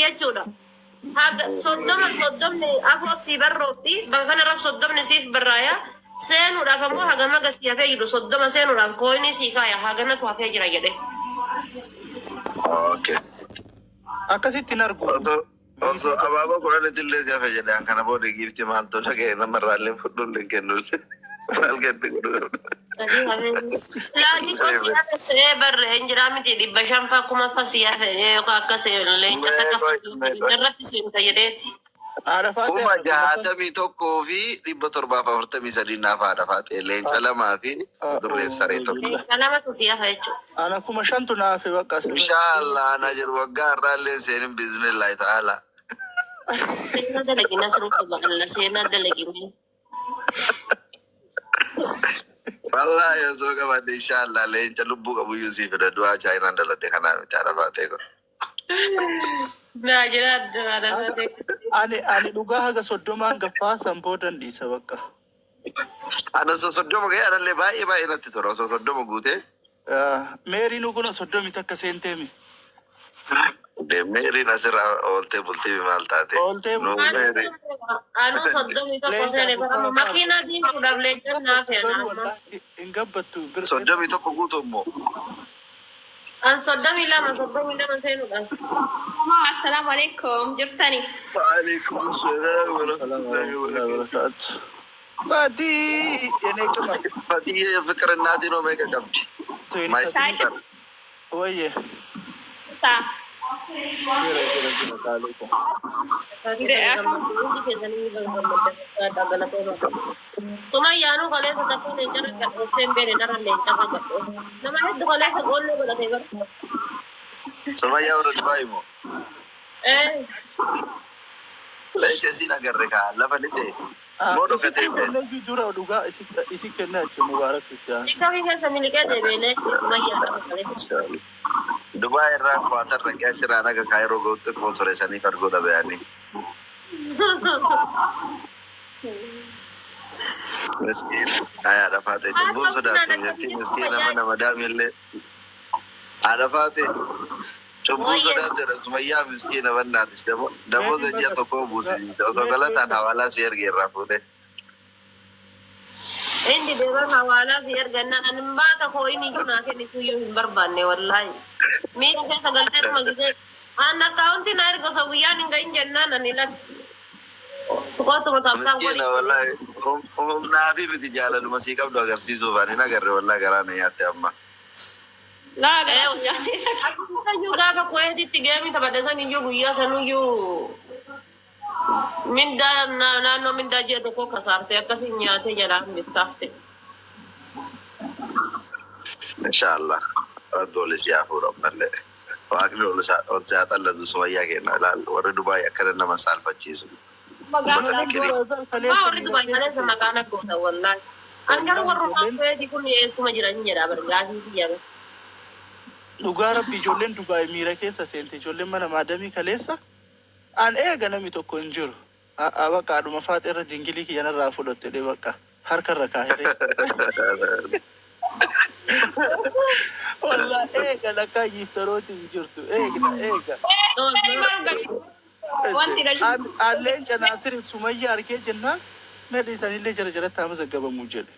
Jechuudha. Haga 30 soddomni afoo sii barroofti, bakka kanarra 30 siif barraaya. Seenuudhaaf ammoo hagam haga sii hafee jiru 30 seenuudhaaf coinii sii kaaya haganatu hafee jira jedhe. Okay. Akkasitti hin argu. Osoo abaaboo 10tti illee si hafe jedhe an kana booda giiftii maaltu dhaga'e namarraa illee fudhu illee kennu maal keetti godhu qabda. Sadii hafee. Laa xiqqoo si hafe ta'ee barre hin jiraa miti 500 faa 1000 fa si hafe yookaan akkas leenca takka fa si hafe irratti seenta jedheeti. Haadha Faaxee Kuma haadha kuma 61,743 naaf haadha Faaxee leenca lamaa fi durreef saree tokko. Leenca lamatu si hafa jechuudha. Ana 5000tu naa hafe bakka asirratti. Inshaallah ana jedhu waggaa har'aa illee seenin biiznillahi ta'ala. Seenaa dalagi Nasruu qaba alla seenaa dalagi mee. Wallaahi osoo qabaadhe inshaallah leenca lubbuu qabuyyuu sii fida du'aa chaayinaan daladhe kanaa miti haadha Faaxee kun. Naa jiraadhu haadha Faaxee. Ani dhugaa haga 30n gaffaa san boodan dhiisa bakka. Ana osoo 30 ga'e anallee baay'ee baay'ee natti tola osoo 30 guutee. Meeriinuu kun 31 seenteemi. Meeriin asirra ooltee bultii maal taate? Ooltee Nu bultee. Meerii. Anuu 31 Leenca seene bara afurtama makiinaa diimtuudhaaf leencan naa fe'an Garuu amma. wallaahi hin gabbattu bira. 31 guutuu immoo. An 32 32 seenuudhaaf. Assalaamu alaikum. Jirtani? Waalaikum salaam warahmatullahi wabarakatuh. Fatii የኔ ቅመም Fatiyyee ፍቅር እናቴ ነው meeqa qabdi? My sister. ወየ Ta. jira jira jira qaalii ko. Hundi keessanii gammaddan. Sumayyaanuu kaleessa takka leencarra gadhooftee hin beekne narra leencarra gadhoofte. Nama hedduu kaleessa qoonnoo godhate bara. Sumayyaa warra Dubaay moo? Eh, Leenca isiin agarre kaa lafa ni ta'e. Moo dhokatee Isitti bee? kennee dura dhugaa isi kennaa jechuun mubaarak jecha. TikTokii keessa miliqee deebi'ee leenci Sumayyaadha kaleessa. Dubaay irraa Kwaatar dhaqee achirraan aga Kaayiroo ga'utti koo ture saniif arguu dhabe'anii. Miskiin. Haadha Faatee cubbuun sodaattu jetti miskiina mana madaamillee. Haadha Faatee cubbuu Wayye. sodaatteedha Sumayyaa miskiina bannaatis damooza ji'a tokkoo buusi osoo galataan hawaalaa si erge irraa fuudhee. Inni deeman hawaalaa si ergannaan ani baata koo inni iyyuu naa kennitu iyyuu hin barbaanne wallaahi. Miira keessa galtee dhuma gisee an akkaawuntii na erga osoo guyyaan hin gahin jennaan ani lakki. Tuqootuma taaptaan Miskiina godhi. wallaahi humnaa fi miti jaalaluma sii qabdu agarsiisuuf ani hin agarre wallaahi garaa na nyaatte amma. Laa galata. Asirra gaafa Kuweetitti geemii taphadhe san iyyuu guyyaa sanuyyuu mindaa naannoo mindaa ji'a tokko kasaarte akkasiin nyaatee jalaa bittaafte. Inshaallah rabbi ol isii haa fuudhu ammallee. Waaqni ol isaa ol si haa xallatu Sumayyaa kenna ilaal warri Dubaay akkana nama saalfachiisu. Uummata fikirii. Maa warri Dubaay kaleessa maqaan aggoota wallaahi. An garuu warra Kuweetii kun eessuma jiran jedha bargaafii biyya. Dhugaa rabbi ijoolleen Dubaay miira keessa seente ijoolleen mana maadamii kaleessa an eega namni tokko hin jiru. Bakka haadhuma Faaxee irra jingilii kiyyanarraa fudhatte jedhee bakka harkarra kaa'ee. Wallaa eega lakkaa giiftarooti hin jirtu eegna eega. Wanti Alleen Canaasiriif Sumayyaa argee jennaan medhi isaaniillee jara jalatti haa mazaggabamu jedhe.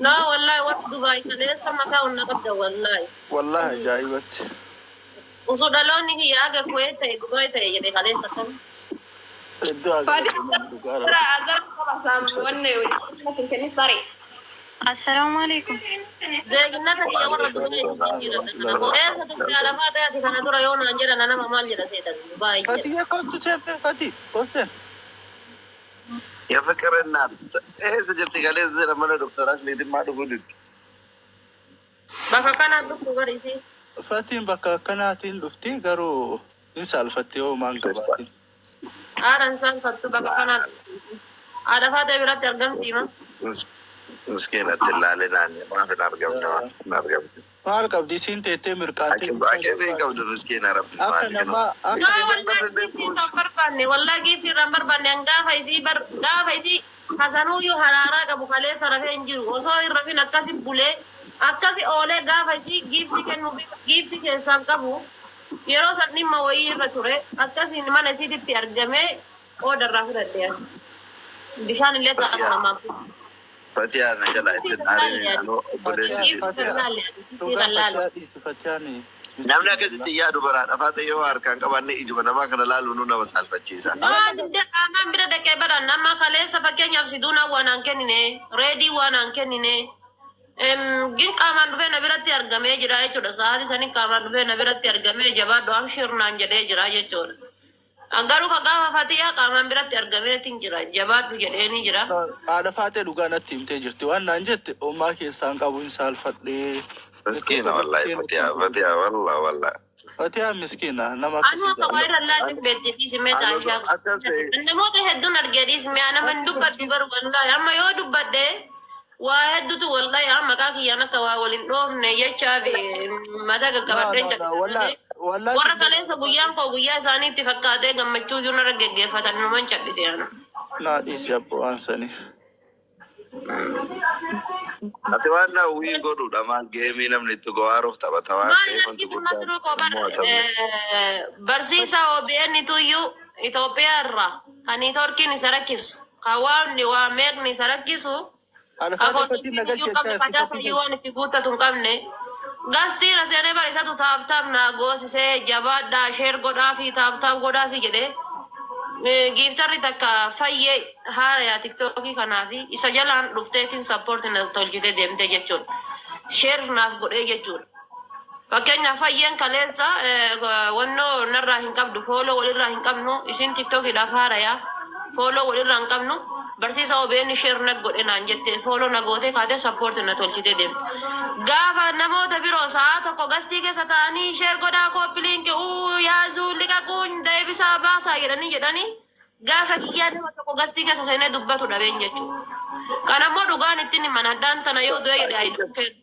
No wallaahi warri Dubaay kaleessa mataa onna qabda wallaahi. Wallaahi ajaa'ibatti. Osoo dhaloonni kiyya haga Kuweet ta'e Dubaay ta'e jedhe kaleessa kan. Iddoo agarsiisan dhugaa rabbi. Assalaamu alaikum. Zeeginnata kiyya warra Dubaay jijjiiran kana. Eessa turte alafaa ta'e kana dura yoo naan jedhan nama maal jedha seetan Dubaay jedha. Fatiyya kottu seefe Fati kossen. የፍቅር እናት eessa jirti kaleessa jedha mana doktora Asliitimmaa dhufuu diddi. Bakka kanaan dhuftu bari isii. Fatiin bakka akkanaatiin dhufti garuu hin saalfatti yoo maan qabaatin. Haadhaan isaan fattu bakka kanaan dhufti. Haadha Faatee biratti argamti hima. Miskiinatti ilaalee naannoo maaf hin argamne maaf hin argamne. Maal qabdi isiin teettee mirqaantee Akkeefi hin qabdu miskiina rabbi akka maali namaa akka No, Isiin wallahi dadhabde giiftii irraa hin barbaanne. Wallahi giiftii irraa hin barbaanne. An gaafa isii bar gaafa isii Hasanuyyuu haraaraa qabu kaleessa rafee hin jiru. Osoo hin rafin akkasi bulee akkasi oolee gaafa isii giiftii kennu giiftii keessaan qabu. Yeroo san dhimma wayii irra ture akkasiin mana isiititti argamee qooda irraa fudhadhe. Bishaan illee ta'a namaaf. Fatiyaa na jala ittiin aarin anoo obboleessi Fatiyaa ishee. Fatiyaa dhugaa Fatiyaa dhiisi Fatiyaan. Namni akkasitti yaadu baraadha. Faata yoo harkaan qabaanne ijuma namaa kana laaluun nama saalfachiisa. Waan hunda qaamaan bira dhaqee baran nama kaleessa fakkeenyaaf siduunaa waan aan kennine reedii waan aan kennine gin qaamaan dhufee na biratti argamee jira jechuudha. Sa'aatii sanii qaamaan dhufee na biratti argamee jabaadhu amshir naan jedhee jira jechuudha. Garuu ka gaafa Fatiyaa qaamaan biratti argameetiin jira jabaadhu jedheeni jira. Haadha Faatee dhugaa natti himtee jirti. Waan naan jette homaa keessaan qabu hin saalfadhee. Miskiina wallahi Fatiyaa Fatiyaa wallah wallah. Fatiyaan miskiina nama Anu akkasii akka waa jaalladha. irra laalin beekte dhiisimee taashaa. Akkas ta'e Namoota hedduun argee dhiisimee nama hin dubbadhu garuu wallahi amma yoo dubbadhe waa hedduutu wallahi amma maqaa kiyyaan akka waa waliin dhoofne jechaa fi mataa No, gaggabadheen no, no. Wallahi, callisee wallahi. warra kaleessa guyyaan koo guyyaa isaanii itti fakkaatee gammachuu iyyuu narra geggeeffatan numan callisee ana. Naa dhiisi abbo waan sanii. Ati waan na wii godhuudha maal geemii namni itti gowaaruuf taphata waan Maal ta'eef wanti argitu guddaan masruu koo bar mo'atamne. Barsiisaa OBN tuyyuu Itoophiyaa irraa kan niitoorkiin isa rakkisu kan waan waa meeqni isa rakkisu Haadha Faatee Fatiin kan na iyyuu galchi qabne jechaa jirti. fataa Fatiin fayyuu galchi. waan itti guuttatu hin qabne. Gastiira seenee bar isatu tap tap naa goosisee jabaadhaa share godhaa fi tap tap godhaa fi jedhee gifterri takka fayyee haara tiktookii kanaa fi isa jalaan dhufteetiin support na tolchitee deemtee jechuudha. Share naaf godhee jechuudha. Fakkeenyaaf fayyeen kaleessa wannoo narraa hin qabdu follow walirraa hin qabnu isin tiktookiidhaaf haarayaa follow walirraa hin qabnu barsiisa OBN share na godhe naan jette follow na gootee kaatee support na tolchitee deemte. Gaafa namoota biroo sa'a tokko gastii keessa ta'anii share godhaa copy link uu yaazuu liqaquun deebisaa baasaa jedhanii jedhanii gaafa kiyyaa nama tokko gastii keessa seenee dubbatu dhabeen jechuudha. Kanammoo dhugaan ittiin himan addaan tana yoo du'e jedhe I don't care.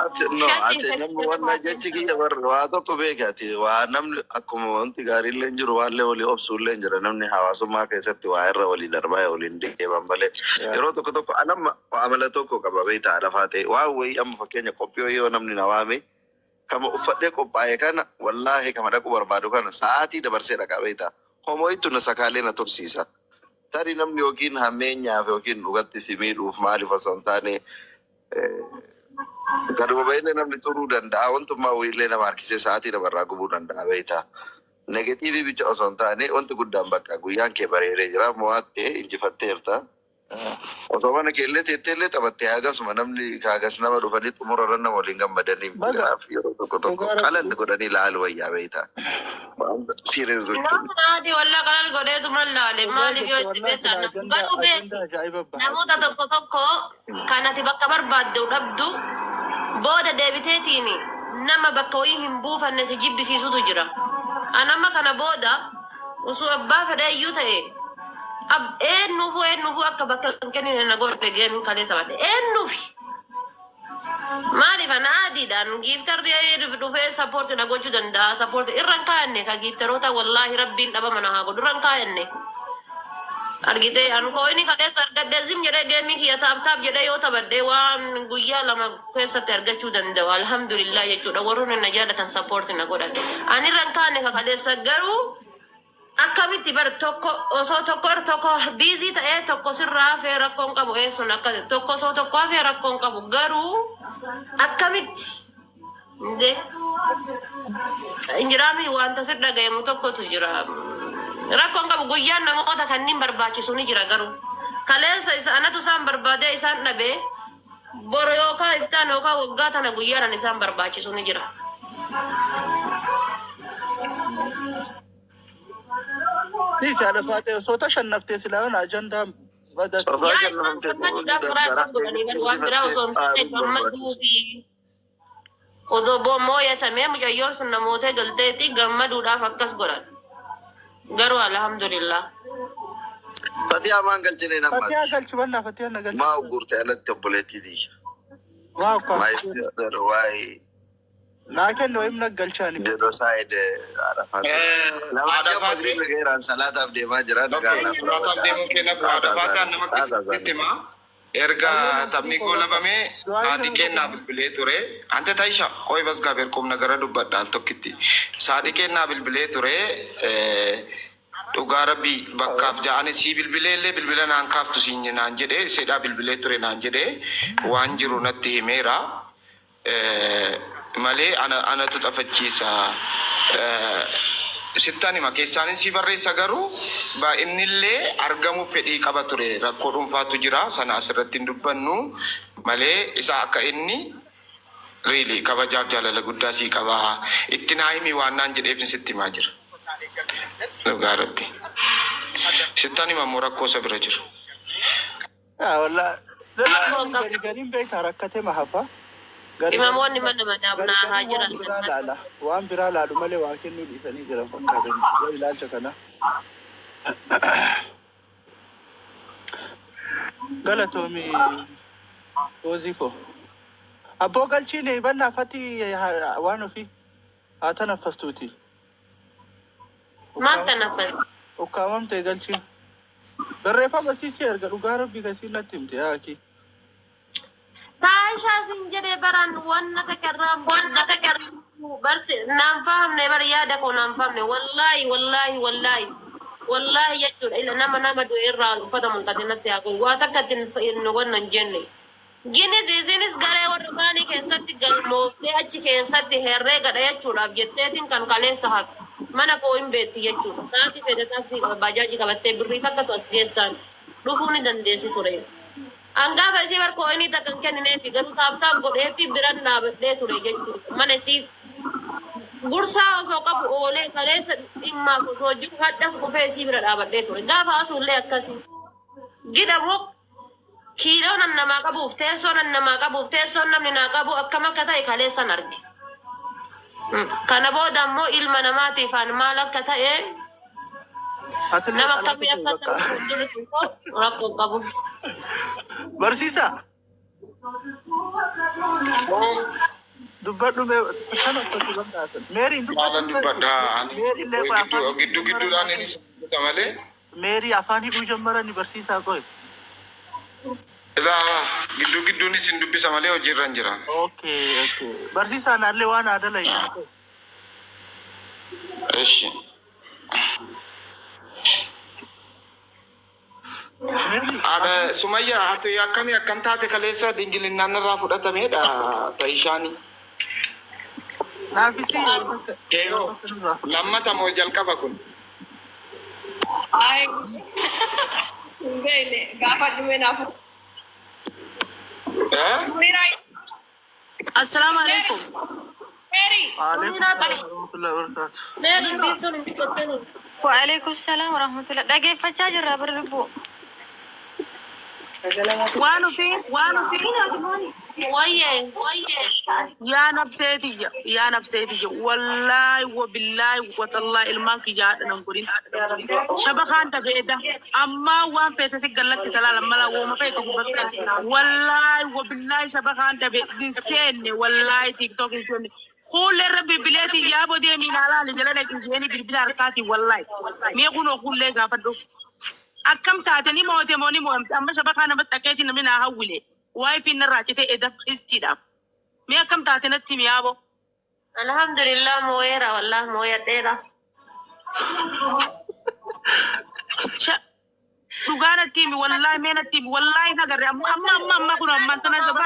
Ati no ati namni wanna jechi kiyya bar waa tokko beekati waa namni akkuma wanti gaariillee hin jiru waallee walii obsuullee hin jira namni hawaasummaa keessatti waa irra walii darbaa waliin deeman malee yeroo tokko tokko anamma amala tokko qaba beektaa lafaa ta'e waan wayii amma fakkeenya qophii wayii yoo namni na waame kama uffadhee qophaa'e kana wallaahi kama dhaqu barbaadu kana sa'aatii dabarsee dhaqa beektaa homoyittu na sakaalee na tursiisa. Tarii namni yookiin hammeenyaaf yookiin dhugatti si miidhuuf maaliif osoo hin taane gaduma baay'ee namni turuu danda'a. Wantummaa wayiillee nama harkisee sa'aatii namarraa gubuu danda'a beektaa. Negative bicha osoo hin taane wanti guddaan bakka guyyaan kee bareedee jira mo'attee injifatteerta. Osoo mana keellee teetteellee taphattee hagasuma namni hagas nama dhufanii xumura irra nama waliin gammadanii miti. Baga Kanaaf yeroo tokko tokko dhugaa qalal rabbi. godhanii ilaalu wayyaa beektaa. Waan serious gochuun. Nama naadi wallaa qalal godheetu mallaale Dhugaa maaliif yoo jette itti wallahi beektan sila ajandaa garuu beeki ajandaa ajaa'iba bahaa namoota jirti. tokko tokko kan ati bakka barbaadde dhabdu booda deebiteetiin nama bakka wayii hin buufanne si jibbisiisutu jira. Anamma kana booda osoo abbaa fedhee iyyuu ta'e eenyuufuu eenyuufuu akka bakka hin kennine na godhe geemiin kaleessa baadhe eenyuufi. Maaliif ana adiidhaan gifterri dhufee support na gochuu danda'a support irra hin kaa'anne ka gifteroota wallaahi rabbiin dhabama na haa godhu irra hin kaa'anne. Argitee an coin kaleessa argadhe zim jedhee geemii kiyya tap tap jedhee yoo taphadhe waan guyyaa 2 keessatti argachuu danda'u alhamdulillah jechuudha warroonni na jaalatan support na godhan. Ani irra hin kaa'anne ka kaleessa garuu akkamitti bar tokko osoo tokko tokko busy ta'ee tokko sirraa hafee rakkoon qabu eessuun akka tokko osoo tokko hafee rakkoon qabu garuu akkamitti Inde injiraami wanta sir dhagayamu tokkotu jira. Rakkoon qabu guyyaan namoota kanneen barbaachisu ni jira garuu. Kaleessa isa anatu isaan barbaadee isaan dhabee boro yookaan iftaan yookaan waggaa tana guyyaadhaan isaan barbaachisu ni jira. Dhiisi haadha Faatee osoo tashannaftee silaa yoona ajandaan badatti. Osoo Yaa isaan jannamtee gammaduudhaaf karaa akkas godhanii bar waan biraa osoo hin taane gammaduu fi odoo mooyatamee mucayyoon sun namoota galteetti gammaduudhaaf akkas godhan. Garuu alhamdulillah. Fatiyaa maan galchine Fatiyaa nammaati. galchi bannaa Fatiyaa na galchi. Maa uggurte alatti obboleettiiti. Waa My ukkaamsitee. sister why Naa kennu wayim na galchaani. genocide haadha Faatee. Lamaan Haadha gama Faatee. magriiba geeraan salaataaf deemaa jira. Okay, Nagaan salaataaf deemuun kennaaf haadha Faataan nama keessatti himaa. Erga Qalloon taphni naftii koo bakka. goolabamee Du'aa irra Saadiqeen naa bilbilee ture. Ante Taayisha qoy bas gaabeer qubna gara dubbadha al tokkitti. Saadiqeen naa bilbilee ture. Dhugaa rabbii bakkaaf ja'ani sii bilbilee illee bilbila naan kaaftu siin naan jedhee sedhaa bilbilee ture naan jedhee waan jiru natti himeera. Malee ana anatu xafachiisa. Sittan hima keessaanin sii barreessa garuu innillee argamuuf fedhii qaba ture rakkoo dhuunfaatu jira sana asirratti hin dubbannu malee isa akka inni really kabajaaf jaalala guddaa sii qaba itti naa himi waan naan jedheefin sitti himaa jira. Dhugaa rabbi. Sittan hima immoo rakkoo isa bira jiru. Yaa wallah. Rakkoo hin qabu. Gari gariin beektaa rakkate ma hafa. Gari Imamoonni mana madaam gari naa haa gariin waan jiran biraa laala. Waan biraa laalu malee waa kennuu dhiisanii jiran fakkaatan. Yoo ilaalcha kana. Galatoomi Oozii koo. Abboo galchiin bannaa fati waan ofii haa tanaffastuuti. Maal tanaffas? Ukkaamamtee galchiin. Barreeffama sichi erga dhugaa rabbii kasii natti himte yaa akii. Taayishaa sin jedhee baraan wanna takka irraa wanna takka irraa barsi naan fahamne bar yaada koo naan fahamne wallaahi wallaahi wallaahi wallaahi jechuudha ila nama nama du'e irraa uffata mul'ate natti haa godhu waa takka ittiin hin wanna hin jenne. Ginis isinis garee warra kaanii keessatti galmooftee achi keessatti herreega dhayachuudhaaf jetteetiin kan kaleessa hafte. Mana koo hin beekti jechuudha. Sa'aatii feete taaksii qaba baajaajii qabattee birrii takkatu as geessaan dhufuu ni dandeessi ture. An gaafa isii bar kooyinii takka hin kennineefi garuu tap tap godheefi biran dhaabadhee ture jechuudha. Mana isii gursaa osoo qabu oolee kaleessa dhimmaaf osoo jiru hadhas dhufee isii bira dhaabadhee ture. Gaafa asuullee akkasii. Gidha moo Kiiloo nan namaa qabuuf teessoo nan namaa qabuuf teessoon namni naa qabu akkam akka ta'e kaleessan arge. Kana booda ammoo ilma namaatiif an maal akka ta'e Atillee nama xalaata akkamii ta'e akka bakka. ta'e fuuldurri tokko rakkoo hin qabu. Barsiisaa dubbadhu mee kana uffatu danda'atan. Meeriin Maalan dubbadhu dubbadha ani Meeriillee qoy afaan gidduu hidhuu gidduu jammaran gidduudhaan inni dubbata malee. Meerii afaan hidhuu jammarani barsiisaa qoy. Ilaa gidduu gidduun isin dubbisa malee hojiirra hin jiran. Okay okay. Barsiisaa naallee waan aadaa layi. Eshi. Meerii Haadha Sumayya ati akkamii akkam taate kaleessa dingilinnaan irraa fudhatameedha ta'ishaani. naafisii yeroo takka yeroo Keeroo takka nurraa fudhate. lammata moo jalqaba kun? Ay, hin beekne gaafa dhume naaf. Eh? Miriraa. Assalaamu alaikum. Mary. Waalaikum Muniraa salaam warahmatullahi wabarakatuh. Meeri biiftuun hin dubbattanii. Waalaikum salaam warahmatullah. Dhageeffachaa jirra bara lubbuu. Waan ofii waan ofii Wayyee wayyee. yaa nabsee tiyya yaa nabsee tiyya wallaahi wabillaahi watallaahi ilmaan kiyya haadha nan godhin. Shabakaan dabeeda ammaa waan feete si gallakkisa laala mala wooma feete dubbadhu. Wallaahi wabillaahi shabakaan dabe hin seenne wallaahi tiiktook hin seenne. Kuullee irra bilbileetiin yaa bodee miinaa laali jala dhaqi jeeni bilbila harkaatiin wallaahi. Mee kunoo kuullee gaafadhu. Akkam taate ni moote moo ni mo'amte amma shabakaa namatti dhaqeetiin namni naa hawwile. Wifi narraa citee eda istiidhaaf. Mee akkam taate natti himi yaaboo. Alhamdulillah moo'eera wallah moo'adheera. Dhugaa natti himi wallaahi mee natti himi wallaahi hin agarre amma amma amma amma kun ammaan tana shaba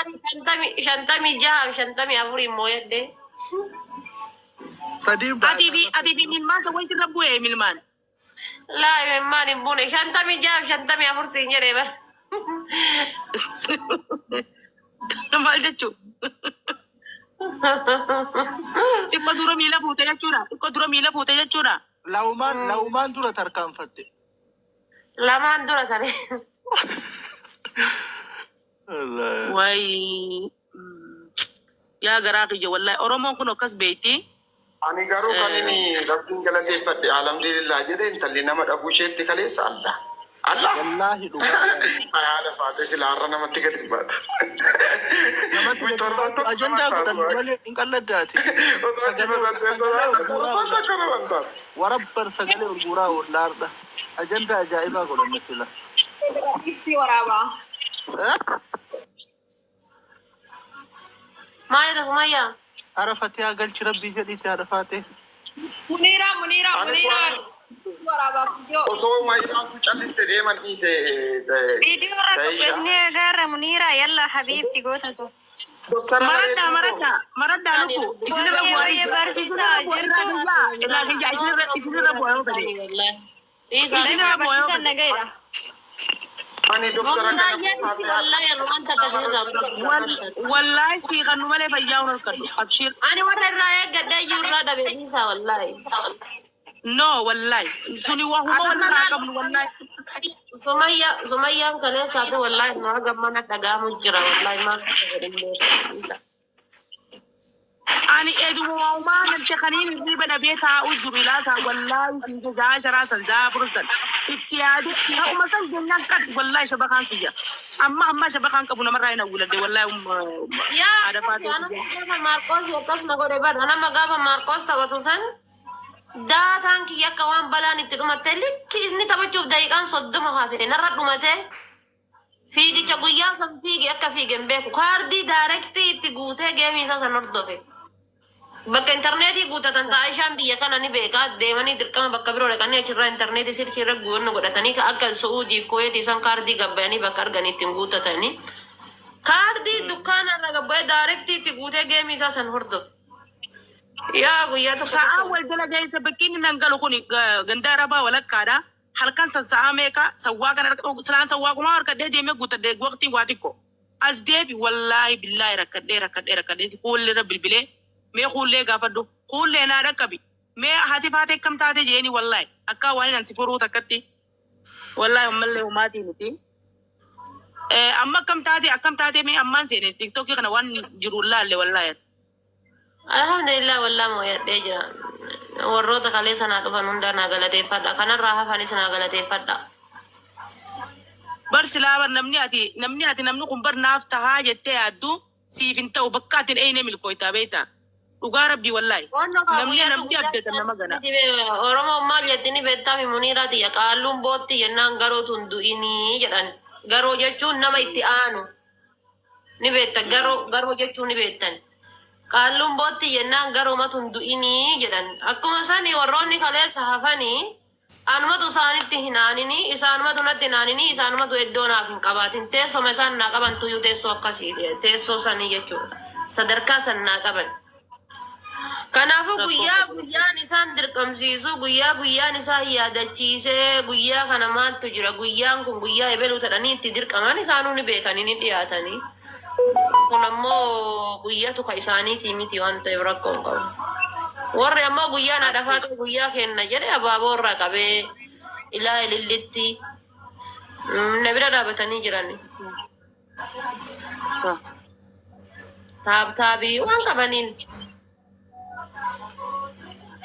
Shantamii jahaaf shantamii afuriin moo'adhe. Sadiin atii fi baay'ata. atii fi milmaan kan wayi sirra bu'ee milmaan. Laa imimmaan hin buune 56f 54 siin jedhee bar. Maal jechuu? Xiqqoo dura miila fuute jechuudha. Xiqqoo dura miila fuute jechuudha. Laumaan laumaan dura tarkaanfatte. Lamaan dura tare. Allah. Wayi yaa garaa kiyya wallahi Oromoon kun akkas beekti. Ani garuu kan inni rabbiin galateeffadhe alhamdulillah jedhe intalli nama dhabuu isheetti kaleessa Allah. Allah. Wallaahi dhugaa. Haadha faate sila har'a namatti gadi hin baatu. Namatti gadi Torbaan baatu tokko ajandaa nama godhannu taatu. malee hin qalladdaati. Otoo achi Sagalee basattee sagalee ol guuraa torbaan oolla. tokko nama hin taatu. Warabban sagalee ol guuraa oollaardha. Ajandaa ajaa'ibaa godhanne sila. Ibsi waraabaa. Eh? Maalidha Sumayyaa? Ara Fatihaa galchi rabbii jedhiitti haadha faatee. Muniiraa Muniiraa Ani Muniiraa. waan Waraabaaf viidiyoo. osoo mayyaatu callifte deeman dhiise Viidiyoo irraa ta'isha. qopheessnee agarra Muniira yalla habiibti goota ko. Doktara Maraddaa bareedduu koo. maraddaa maraddaa lubbu isinirra Wayyee bu'aa wayyee barsiisaa isinirra bu'aa irraa jirtu. gayyaa irraa gayyaa isinirra isinirra bu'aa yoo fedhe Dhiisaa. isinirra bu'aa yoo Barsiisaan fedhe. nagaidha. Ani doktara kana Raayyaan wallaahi ani wanta akkasii Wallaahi sii kannu malee fayyaa hin harkadhu abshir. Ani warra irraa eeggadhee iyyuu irraa dhabe dhiisaa wallaahi. No wallaahi suni waahuma walirraa qabnu wallaahi. Sumayya Sumayyaan kaleessaatu wallaahi nu haga mana dhaga'amu jira wallaahi maal akka godhin beeku. Ani eduma waahumaa nante kaniin hirriba dhabee taa'u jiru ilaasaa wallaahi siin jaa sharaa san jaa afur san itti yaade ta'uma san jennaan qad wallaahi shabakaan kiyya amma amma shabakaan qabu namarraa hin awwiladde wallaahi Yaa haadha akkasi faatee anuma kiyya. gaafa Maarqoos akkasuma godhe bara nama gaafa Maarqoos taphatu san daataan kiyya akka waan balaan itti dhumatte likki inni taphachuuf daqiiqaan 30 hafe narra dhumate fiigicha guyyaa san fiige akka fiige hin beeku kaardii daarektii itti guutee geemii isaa san hordofe. Bakka intarneetii guutatan ta'a ishaan biyya kana ni beekaa deemanii dirqama bakka biroo dhaqanii achirraa intarneetii silkii irra guurannu godhatanii ka akka Su'uudiif Kuweetii isaan kaardii gabbayanii bakka arganii ittiin guutatanii. Kaardii dukkaana irraa gabbayee daarektii itti guutee geemii isaa san hordofe. Yaa guyyaa tokko Sa'aa tokko. wal jala geesse bakki inni nan galu kun ganda arabaa walakkaadha. Halkan san sa'aa meeqa sawwaa kana silaan sawwaa kumaa harkadhee deemee guuttadhee waqtiin waa xiqqoo. As deebi wallaahi billaahi rakkadhee rakkadhee rakkadhee kuullee irra bilbilee mee kuullee gaafadhu kuullee naa dhaqqabi mee haati faatee akkam taate jeeni wallaahi akka waan hin si furuu takkatti wallaahi ammallee humaatii miti. Amma akkam taate mee ammaan seene tiktokii kana waan jiru laalle wallaahi. Alhamdulillah wallah mooyadhee jira. Warroota kaleessa naa dhufan hundaa naa galateeffadha. Kanarraa hafanis naa galateeffadha. Bar silaa bar namni ati namni ati namni kun bar naaf tahaa jettee yaaddu siif hin ta'u bakka ati hin eeyne milkooytaa beektaa. Dhugaa rabbii wallaahi. Wanno kaa Namni guyyaa namni abdatan nama gana. Oromoon maal jetti ni beektami Muniiraa tiyya qaalluun bootti jennaan garoo tun du'inii jedhan. Garoo jechuun nama itti aanu. Ni beekta garoo garoo jechuun ni beektan. Qaalluun bootti jennaan garooma tun du'inii jedhan. Akkuma sani warroonni kaleessa hafanii anumatu isaanitti hin aaninii isaanumatu natti hin aaninii isaanumatu iddoo naaf hin qabaatin teessoma isaan naa qaban tuyyuu teessoo akkasii teessoo sanii jechuudha. Sadarkaa san naa qaban. Kanaafuu Rakkoo guyyaa qabu. guyyaan isaan dirqamsiisu guyyaa guyyaan isaan yaadachiisee guyyaa kana maaltu jira guyyaan kun guyyaa ebeluu ta'anii itti dirqaman isaanuu ni beekanii ni dhiyaatanii. Kun ammoo guyyatu ka isaaniitii miti waan ta'eef rakkoo hin qabu. Warri ammoo guyyaan haadha Abshir. faatee guyyaa kenna jedhe abaaboo irraa qabee ilaa ilillitti na bira dhaabatanii jiran. Sa. Taabtaabii waan qabaniin.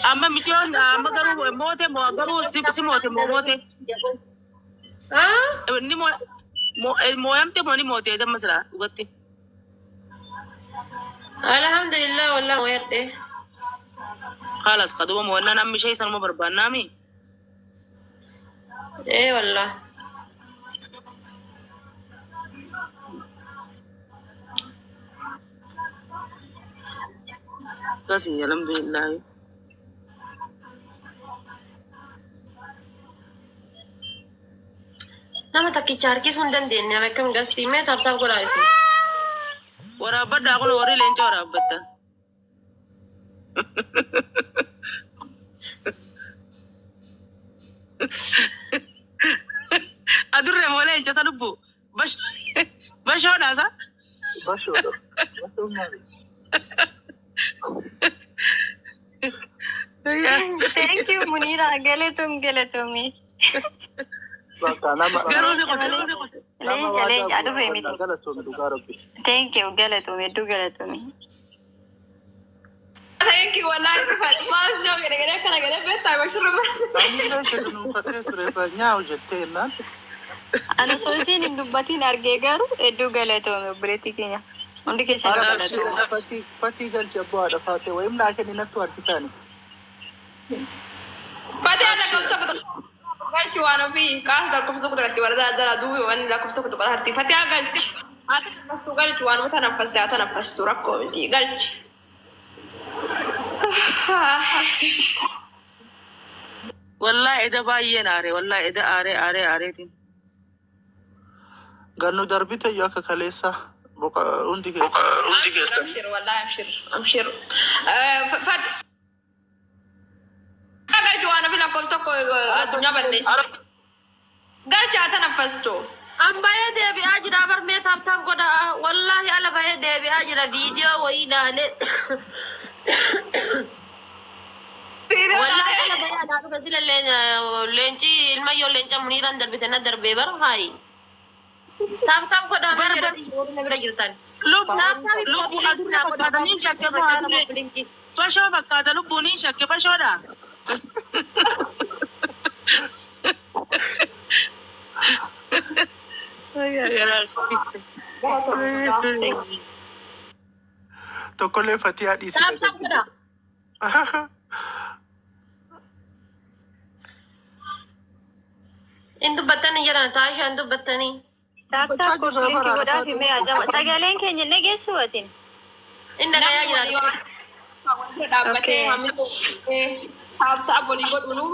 Amma mitiyoon amma garuu moote moo garuu si si moote moo moote. Ah? Ni moo mooyamte moo ni moote damma silaa dhugatti. Alhamdulillah wallah mooyadhe. Khalas kaduba mo'annaan amma ishee sanuma barbaannaami. Ee wallah. Akkasii alhamdulillah. Nama takkicha harkisuu hin dandeenye akkam gastii mee tap tap godhaa isin. Waraabbadhaa kun warri leenca waraabbatta. Adurree moo leenca isa lubbu? Bashoodhaa isa? Bashoodha. Bashoon maali? Thank you Munira galatum galatumi. Bakka nama Garuu ni Leenca qote. malee nama leenca waadaa leenca adurree guutuu miti. galatoomi dhugaa rabbi. Thank you galatumi hedduu galatumi. Thank you wallahi maal nyoo gede gede akkana gede beektaa bashirra barsiisa. Anillee jedhu nuufadhee ture nyaa hojjettee jennaan. Ani osoo isiin hin dubbatiin argee garuu hedduu galatoomi obboleettii keenya. Hundi keessanuu Haadha galatoomaa. fatii fatii galchi abboo haadha faatee wayim naa kenni nattu harkisaani. Fatee lakkoofsa tokko tokko galchi waan ofii kaasa lakkoofsa tokko tokkotti warra dara duubi waan lakkoofsa tokko tokko harti fatee galchi. Haa tanaffastu galchi, waanuma tanaffaste haa tanaffastu, rakkoo miti galchi. Wallahi eda baay'een aare, wallahi eda aaree aaree aareetiin. Gannu darbite iyyuu akka kaleessa boqa hundi keessa. Abshir, abshir, wallahi abshir, abshir. Fat galchi, waan ofii lakkoofsa tokko addunyaa balleessa. Galchi, haa tanaffastu. An bahee deebi'aa jira barmee, tap tap godha. Wallaahi ala bahee deebi'aa jira, viidiyoo wayii ilaalee. Wallaahi ala bahee alaa dhufe, sila leenci ilmayyoo leenca Muniiraan darbite na darbee bar haayi. Tap tap godhaa mee jedhati warri na bira jirtan. Lubbu Tap tap. Lubbu, adurree fakkaata, niin shakke moo adurree? Bashoo fakkaata lubbu, niin shakke, bashoodha. Tokkollee Fatihaa dhiisite. Tap tap godhaa. Hin dubbattanii jedhan, taashaa hin dubbattanii. Tap tap copy link godhaa fi mee ajama. Sagaleen keenya hin dhageessu atin? Inni dhagayaa jira. Wal dhaabbatee hamilee tap tap walii godhu nu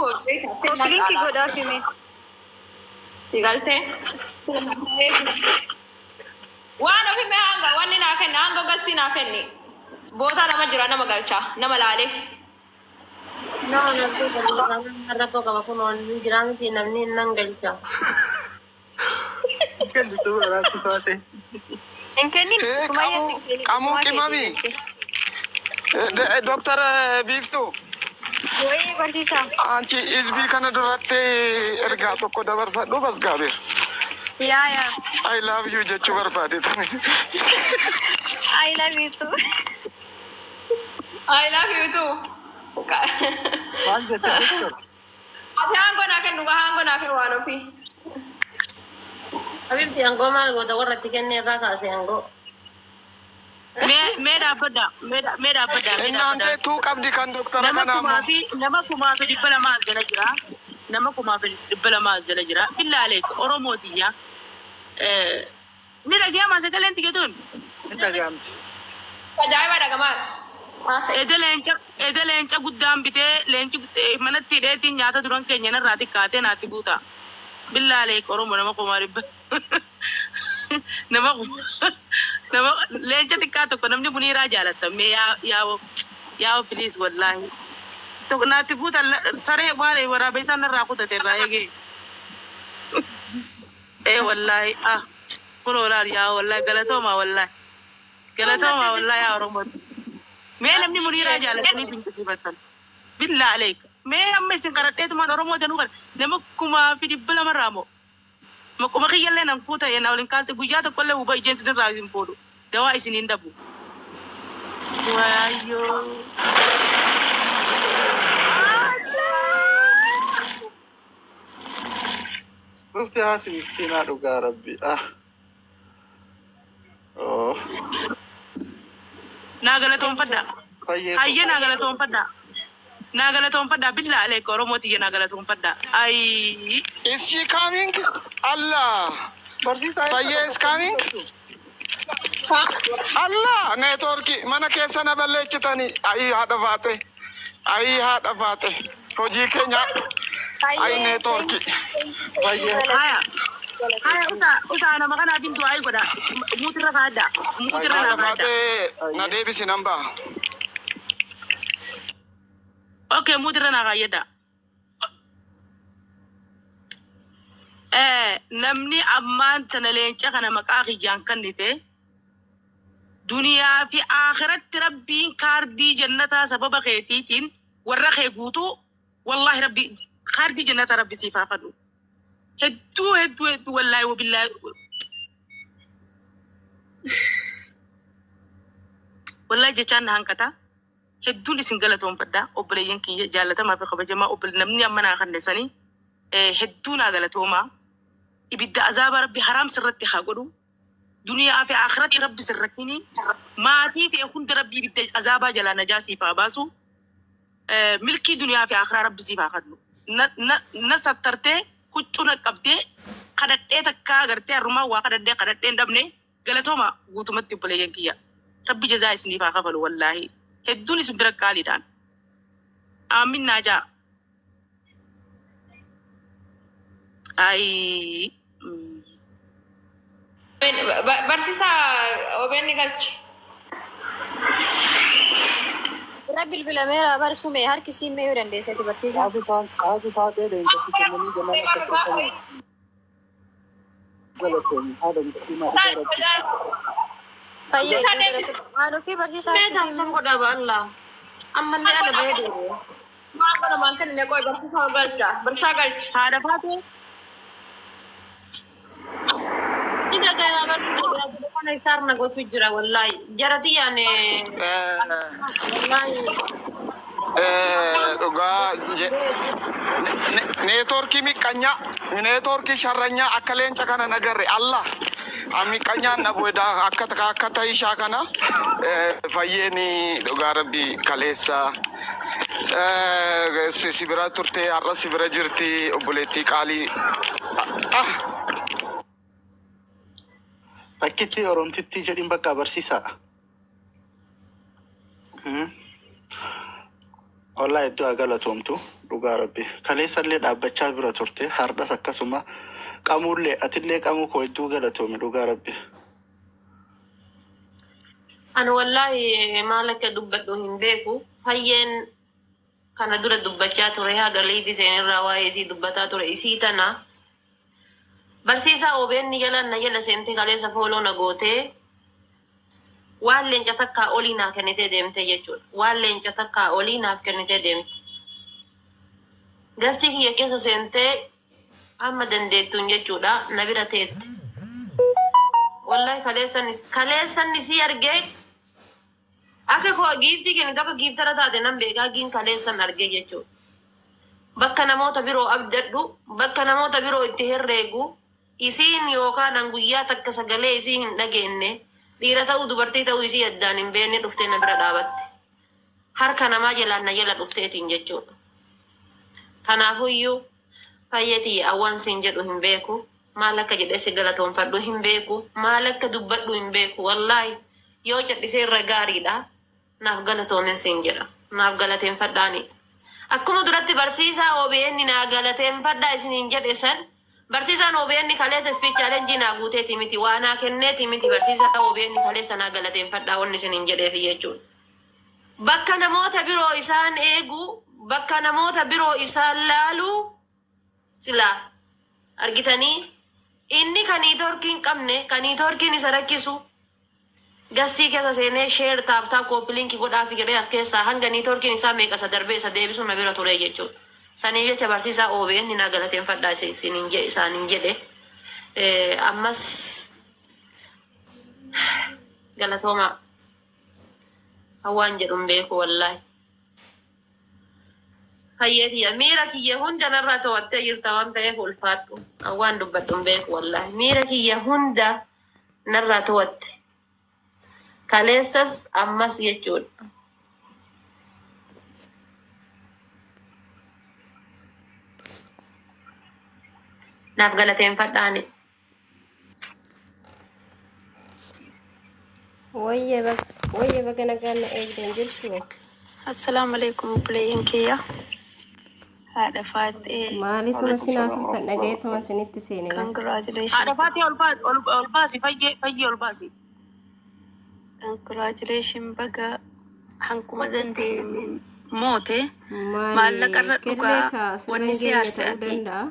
Copy link godhaa fi mee. Galtee. Waan ofi mee hanga wanni naa kenni, hanga gassi naa kenni. Bootaa lama jira, nama galcha nama laalee. Nama nagduu qaba, rakkoo qaba, kun waan jira miti, namni nan galcha. Kennitu baraatti taate. Hin kennin. Sumayyaa. Qamu qamu qimami. Doktar Biiftuu. Wayii barsiisaa. Anchi isbii kana duratti ergaa tokko dabarfadhu bas gaabir. Yaa yaa. I love you jechuu barbaade tani. I love you too. I love you too. Maal jette, doktor? Ati hangoo naa kennu, hangoo naa kennu, waan ofii. Habibti, aangoo maal goota? Warra itti kenne irraa kaase aangoo. Mee mee dhaabbadha, mee mee dhaabbadha, mee Innaantee dhaabbadha. tuu qabdi kan doktara Nama kanaa kumaa immoo. fi nama 1200 as jala jira. Nama 1200 as jala jira. Billaalee Oromootiyya. Ni dhaga'ama sagaleen tiketuun. Hin dhaga'amti. Ajaa'iba dhagamaadha. Eda leenca guddaan bitee, leenci manatti hidheetiin nyaata duran keenya narraa xiqqaatee naatti guuta. Billaalee Oromoo, nama 100,000, nama nama leenca xiqqaa tokko namni Muniiraa jaalatta mee yaa yaa yaa please, wallaahi. Tokko naatti guuta, saree waan waraabee isaan narraa kutate irraa eegee. Ee wallaahi, ah, kun olaal yaa wallaahi, galatoomaa, wallaahi galatoomaa, wallaahi yaa Oromooti. Mee namni Muniiraa jaalatanii dinqisiifattan. Billaa aleek. Mee amma isin kadhadheetumaan Oromoo tanuu kana nama 1200rraa moo? Maquma kiyyallee nan fuuta na waliin kaase, guyyaa tokkollee huba ijeen isinirraa hin fuudhu. Dawaa isin hin dhabu. Waayyoo. Dhufte haati miskiinaa, dhugaa rabbi. Ah. Oh. Naa galatoonfadha. Fayyee. Hayyee, naa galatoonfadha. Naa galatoonfadha. Billaa aleek Oromoo tiyya, naa galatoonfadha. Ayii. Is she coming? Allah. Barsiisaa. Fayyee is coming? Allah, neetwoorkii mana keessa na balleechitanii. Ayii haadha Faate. Ayii haadha Faate. Hojii keenya. Ayii neetwoorkii. Fayyee. Haya. Haya, usaa usaa, nama kanaaf hin du'aa godha. Muutirra kaadda. Muutirra Haadha naa kaadda. Faate, na deebisi, nan ba'a. Okay, muutirra naa kaayyadha. Namni ammaan tana leenca kana maqaa kiyyaan kennite, duniyaa fi akhiratti rabbiin kaardii jannataa sababa keetiitiin warra kee guutuu, wallaahi rabbi kaardii jannataa rabbi siif haa kennu. Hedduu hedduu hedduu, wallaahi wabillaahi. Wallaahi jechaan na hanqata. Hedduun isin galatoonfadha, obboleeyyan kiyya jaalatamaa fi kabajamaa, obbole namni amma naa kennisanii hedduu naa galatoomaa. Ibidda azaaba rabbi haraam sirratti haa godhu. Duniyaa fi akhiratti rabbi sirrakkini. Maatii ta'e hunda rabbi ibidda azaabaa jalaa najaa siif haa baasu. Milkii duniyaa fi akhiraa rabbi siif haa kennu. Na sattartee, huccuu na qabdee, kadhadhee takkaa agartee har'umaa waa kadhadhee kadhadhee hin dhabne. Galatooma guutumatti obboleeyyan kiyya. Rabbi jazaa isiniif haa kafalu wallaahi. Hedduun isin bira qaaliidhaan. Aamin naa jaa. Ayii. Barsiisaa OBN galchi. Irra bilbilameera barsume harki siin mee yoo dandeessati barsiisaa. Haati taatee leencatti kennanii jennaan akka tolfame galatoomi haadha miskiinaa dhugaa rabbi. Fayyee waan ofii barsiisaa Mee harki siin taaftan godhaa ba'allaa. Ammallee ala bahee deebi'e. Maal godha maal kennine qoy barsiisaa galcha. Barsiisaa galchi. Haadha faatee. Ni dhagayaa barri dhagayaa telefoona isaa na gochuu jira wallaahi. Jarati yaane wallaahi. Dhugaa neetwoorkii miqqanyaa neetwoorkii sharranyaa akka leenca kana nagarre Allah miqqanyaan na bu'e akka akka ta'ishaa kana fayyeen dhugaa rabbi kaleessa si bira turte har'a si bira jirti obboleettii qaalii. Ah. Takkitti Oromtittii jedhin bakka barsiisaa. Wallaahi iddoo haa galatoomtu dhugaa rabbi. Kaleessallee dhaabbachaa bira turte hardhas akkasuma qamuullee atillee qamuu koo hedduu galatoomi dhugaa rabbi. Ani wallaahi maal akka dubbadhu hin beeku. Fayyeen kana dura dubbachaa ture haga liifi seenirraa waa'ee isii dubbataa ture isii tana. Barsiisaa OBN jala na jala seentee kaleessa follow na gootee waan leenca takkaa olii naa kennitee deemtee jechuudha. Waan leenca takkaa olii naaf kennitee deemte. Gastii kiyya keessa seentee amma dandeettuun jechuudha na bira teette. Wallahi kaleessan isii argee akka koo giiftii kennitu akka giiftara taate nan beekaa giin kaleessan argee jechuudha. Bakka namoota biroo abdadhu, bakka namoota biroo itti herreegu, isiin yookaan an guyyaa takka sagalee isii hin dhageenye, dhiira ta'uu dubartii ta'uu isii addaan hin beekne dhuftee na bira dhaabatte. Harka namaa jalaan na jala dhufteetiin jechuudha. Kanaafuyyuu fayyatiyya awwaan siin jedhu hin beeku. Maal akka jedhee si galatoonfadhu hin beeku. Maal akka dubbadhu hin beeku. Wallaahi yoo cadhisee irra gaariidha. Naaf galatoomin siin jedha. Naaf galateeffadhaani. Akkuma duratti barsiisaa OBN naa galateeffadhaa isiniin jedhe san barsiisaan OBN kaleessa speech challenge naa guuteeti miti waa naa kenneeti miti barsiisaa OBN kaleessa naa galateeffadhaa wanni isiniin jedheefi jechuudha. Bakka namoota biroo isaan eegu, bakka namoota biroo isaan laalu silaa argitanii inni kan niitoorkii hin qabne, kan niitoorkiin isa rakkisu gastii keessa seenee share tap tap copy link godhaafi jedhee as keessaa hanga niitoorkiin isaa meeqa isa darbee isa deebisu na bira ture jechuudha. Saniif jecha barsiisaa OBN naa galateeffadhaa isiniin jedhe isaaniin jedhe. Ammas galatoomaa. Hawaan jedhu hin beeku wallaahi. Fayyeetiyya miira kiyya hunda narraa to'attee jirta waan ta'eef ulfaadhu. Hawaan dubbadhu hin beeku wallaahi. Miira kiyya hunda narraa to'atte. Kaleessas ammas jechuudha. Naaf galateeffadhaani. Wayya baga nagaan na eegdan jirtu. Assalaamu alaikum obboleeyyan kiyya. Haadha Faaxee. Maali suma Alaikum sin salaam haasoftan dhagayeetuma sinitti seene. Congratulations. Haadha faatee ol baasi ol baasi fayyee fayyee ol baasi. Congratulations baga hankuma dandeenyeen moote Maali maallaqarra kellee dhugaa ka sirra wanni hin si geenye aarse ta'uu ati danda'a.